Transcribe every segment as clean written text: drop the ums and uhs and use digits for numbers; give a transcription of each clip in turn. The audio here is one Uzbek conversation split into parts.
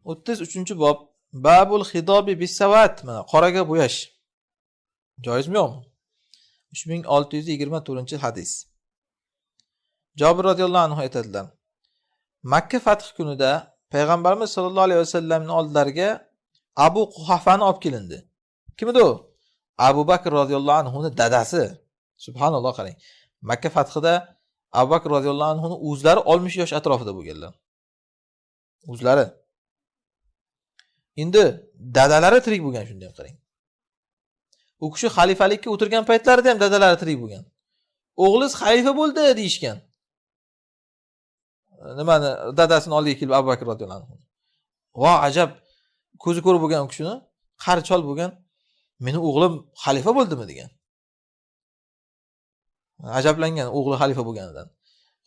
33-bob Babul xidobi bisavat, mana qoraga bo'yash. Joizmi yo'qmi? 3624-hadis. Jobir radhiyallohu anhu aytadilar: Makka fath kunida payg'ambarimiz sollallohu alayhi vasallamning oldilariga Abu Quhafani olib kelindi. Kim edi u? Abu Bakr radhiyallohu anhuning dadasi. Subhanalloh, qarang. Makka fathida Abu Bakr radhiyallohu anhuni o'zlari 60 yosh atrofida bo'lganlar. O'zlari. Endi dadalari tirik bo'lgan, shunday ham qarang. U kishi xalifalikka o'tirgan paytlarida ham dadalari tirik bo'lgan. O'g'liz xalifa bo'ldi deyishgan. Nimani dadasini oldiga kelib Abu Bakr radhiyallohu anhu. Va ajab, ko'zi ko'r bo'lgan u kishini, qari chol bo'lgan, meni o'g'lim xalifa bo'ldimi degan. Ajablangan o'g'li xalifa bo'lganidan.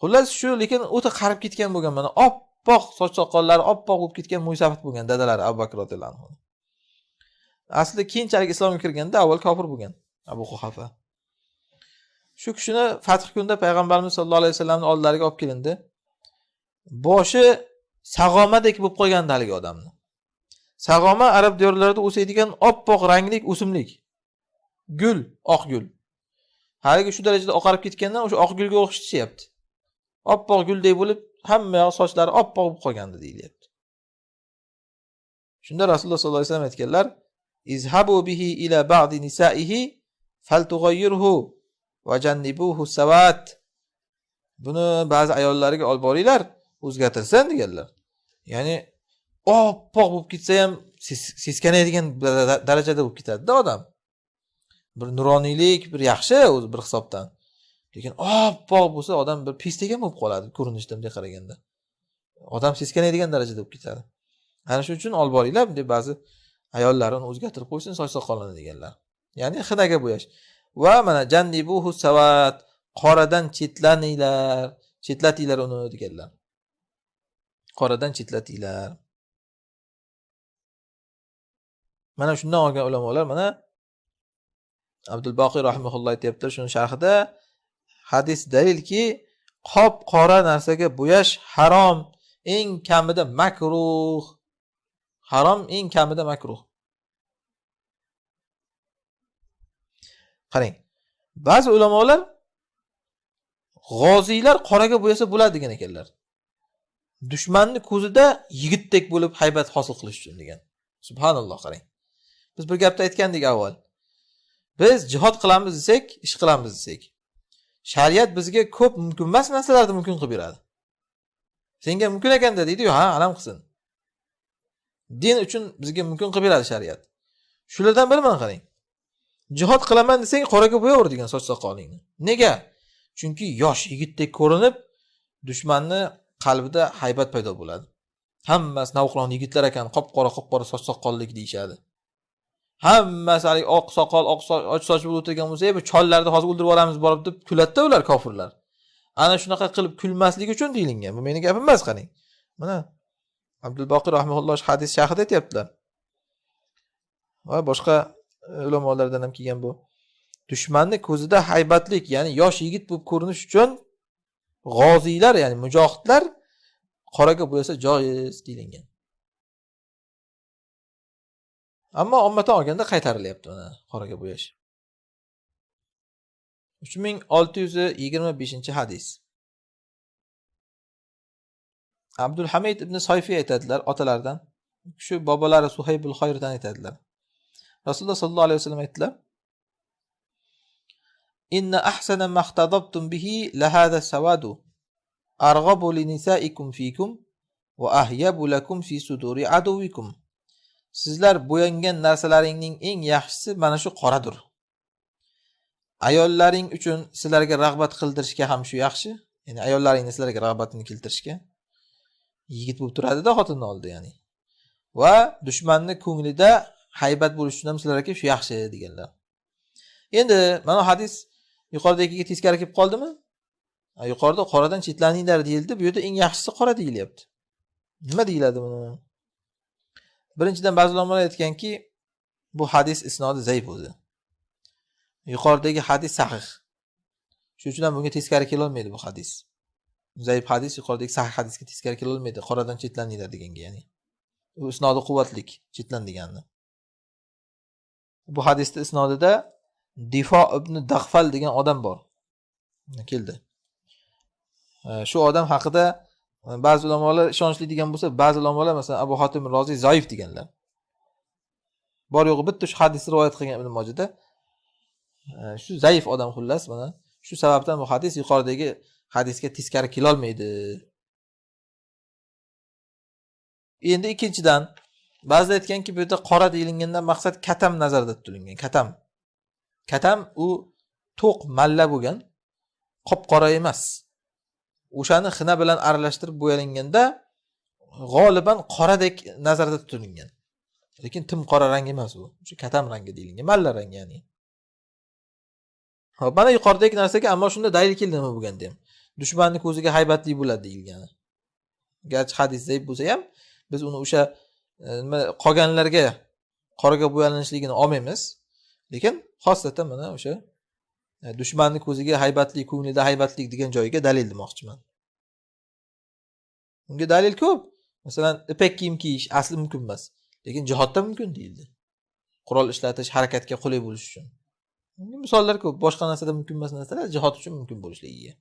Xullas shu, lekin o'ta qarib ketgan bo'lgan, mana oppoq soch soqollari oppoq bo'lib ketgan mo'ysafid bo'lgan dadalari Abu Bakr radhiyallohu anhu. Aslida keyinchalik islomga kirganda avval kofir bo'lgan Abu Quhafa. Shu kishini fath kunida payg'ambarimiz sollallohu alayhi vasallamning oldilariga olib kelindi. Boshi sag'omadek bo'lib qolgandi haligi odamni. Sag'oma arab diyorlarida o'sadigan oppoq ranglik o'simlik. Gul, oq gul. Haligi shu darajada oqarib ketgandan o'sha oq gulga o'xshatishyapti. Oppoq guldek bo'lib, hamma yoq sochlari oppoq bo'lib qolgandi deyilyapti. Shunda Rasululloh sollallohu alayhi vasallam aytganlar: "Izhabu bihi ila ba'di nisaihi faltughayyirhu va jannibuhu savat." Buni ba'zi ayollariga olib boringlar, o'zgartirsin deganlar. Ya'ni oppoq bo'lib ketsa ham seskanadigan darajada bo'lib ketadi-da odam. Bir nuroniylik, bir yaxshi o'zi bir hisobdan. Lekin oppoq bo'lsa odam bir pes degan bo'lib qoladi ko'rinishdan bunday qaraganda. Odam seskanadigan darajada bo'lib ketadi. Ana shuning uchun olib boringlar deb ba'zi ayollarini o'zgartirib qo'ysin soch soqolini deganlar. Ya'ni xinaga bo'yash. Va mana jannibuhu savat, qoradan chetlaninglar, chetlatinglar uni deganlar. Qoradan chetlatinglar. Mana shundan olgan ulamolar mana Abdulboqiy rahimahulloh aytayaptilar shuni sharhida, hadis dalilki qop qora narsaga bo'yash harom, eng kamida makruh. Harom, eng kamida makruh. Qarang, ba'zi ulamolar g'oziylar qoraga bo'yasa bo'ladi degan ekanlar. Dushmanni ko'zida yigitdek bo'lib haybat hosil qilish uchun degan. Subhanalloh, qarang. Biz bir gapda aytgandik avval. Biz jihod qilamiz desak, ish qilamiz desak, shariat bizga ko'p mumkin emas narsalarni mumkin qilib beradi. Senga mumkin ekanda deydi-yu, ha, alam qilsin. Din uchun bizga mumkin qilib beradi shariat. Shulardan biri mana qarang. Jihod qilaman desang, qoraga bo'yaver degan soch soqolingni. Nega? Chunki yosh yigitdek ko'rinib, dushmanni qalbida haybat paydo bo'ladi. Hammasi navqiron yigitlar ekan, qop-qora qop-qora soch soqollik deyishadi. Hammasi hali oq soqol, oq soch, soch bo'lib o'tirgan bo'lsa, bu chollarni hozir o'ldirib yuboramiz borib deb kuladi-da ular kofirlar. Ana shunaqa qilib kulmaslik uchun deyilgan. Bu meni gapim emas, qarang. Mana Abdulboqiy rahimahulloh hadis sharhida aytayaptilar. Va boshqa ulamolardan ham kelgan bu. Dushmanni ko'zida haybatlik, ya'ni yosh yigit bo'lib ko'rinish uchun g'oziylar, ya'ni mujohidlar qoraga bo'yasa joiz deyilgan. Ammo ommatan olganda qaytarilyapti mana qoraga bo'yash. 3625-hadis. Abdulhamid ibn Soyfiy aytadilar otalaridan, shu bobolari Suhaybul Xoyrdan aytadilar. Rasululloh sollallohu alayhi vasallam aytdilar: "Inna ahsana ma ihtadabtum bihi la hada sawadu arghabu li nisaikum fikum va ahyabu lakum fi suduri aduwikum." Sizlar bo'yangan narsalaringning eng yaxshisi mana shu qoradir. Ayollaring uchun sizlarga rag'bat qildirishga ham shu yaxshi, ya'ni ayollaringni sizlarga rag'batini keltirishga. Yigit bo'lib turadi-da xotinni oldida, ya'ni. Va dushmanni ko'nglida haybat bo'lish uchun ham sizlarga shu yaxshi deganlar. Endi mana hadis yuqoridagiga teskari kelib qoldimi? Yuqorida qoradan chetlaninglar deyildi, bu yerda eng yaxshisi qora deyilyapti. Nima deyiladi buni? Birinchidan ba'zi ulamolar aytganki, bu hadis isnodi zaif o'zi. Yuqoridagi hadis sahih. Shuning uchun ham bunga teskari kela olmaydi bu hadis. Zaif hadis yuqoridagi sahih hadisga teskari kela olmaydi, qoradan chetlaninglar deganga, ya'ni. U isnodi quvvatlik, chetlandigani. Bu hadisda isnodida Difo ibn Dag'fal degan odam bor. Keldi. Shu odam haqida ba'zi ulamolar ishonchli degan bo'lsa, ba'zi ulamolar masalan Abu Hotim Roziy zaif deganlar. Bor yo'g'i bitta shu hadisni rivoyat qilgan Ibn Mojada. Shu zaif odam xullas, mana shu sababdan bu hadis yuqoridagi hadisga teskari kela olmaydi. Endi ikkinchidan, ba'zilar aytganki, bu yerda qora deyilgandan maqsad katam nazarda tutilgan. Katam. Katam u to'q malla bo'lgan, qop-qora emas. O'shani xina bilan aralashtirib bo'yalinganda g'oliban qoradek nazarda tutilgan. Lekin tim qora rang emas u. O'sha katam rangi deyilgan, malla rang ya'ni. Xo'p, mana yuqoridagi narsaga ammo shunda dalil keldi nima bo'lganda ham. Dushmanning ko'ziga haybatli bo'ladi deyilgani. Garchi hadis zaif bo'lsa ham biz uni o'sha nima qolganlarga qoraga bo'yalinishligini olmaymiz. Lekin xosatan mana o'sha dushmanning ko'ziga haybatli, ko'nglida haybatlik degan joyiga dalil demoqchiman. Unga dalil ko'p. Masalan, ipak kiyim kiyish asli mumkin emas, lekin jihodda mumkin deyildi. Qurol ishlatish, harakatga qulay bo'lish uchun. Unga misollar ko'p. Boshqa narsada mumkin emas narsalar jihod uchun mumkin bo'lishligiga.